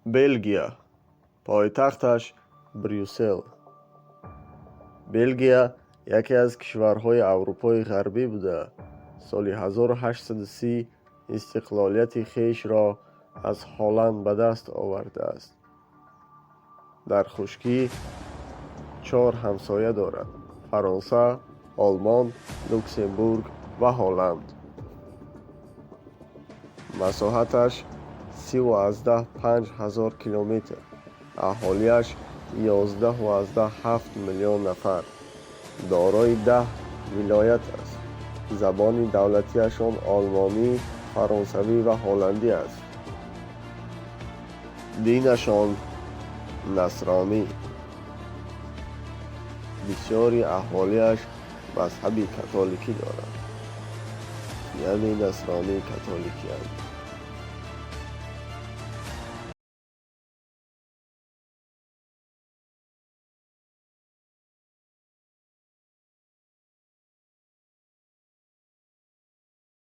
Белгия. Пойтахташ Брюссел. Белгия яке аз кишварҳои Аврупои Ғарбӣ буда, соли 1830 истиқлолияти хешро аз Ҳолланд ба даст овардааст. Дар хушкӣ чор ҳамсоя дорад: Фаронса, Олмон, Люксембург ва Ҳолланд. Масоҳаташ 30,5 ҳазор километр, аҳолиаш 11,7 миллион нафар. Дорои 10 вилоят аст. Забони давлатиашон олмонӣ, фаронсавӣ ва ҳолландӣ аст. Динашон насронӣ. Бисёри аҳолиаш мазҳаби католикӣ доранд, яъне насронии католикиянд.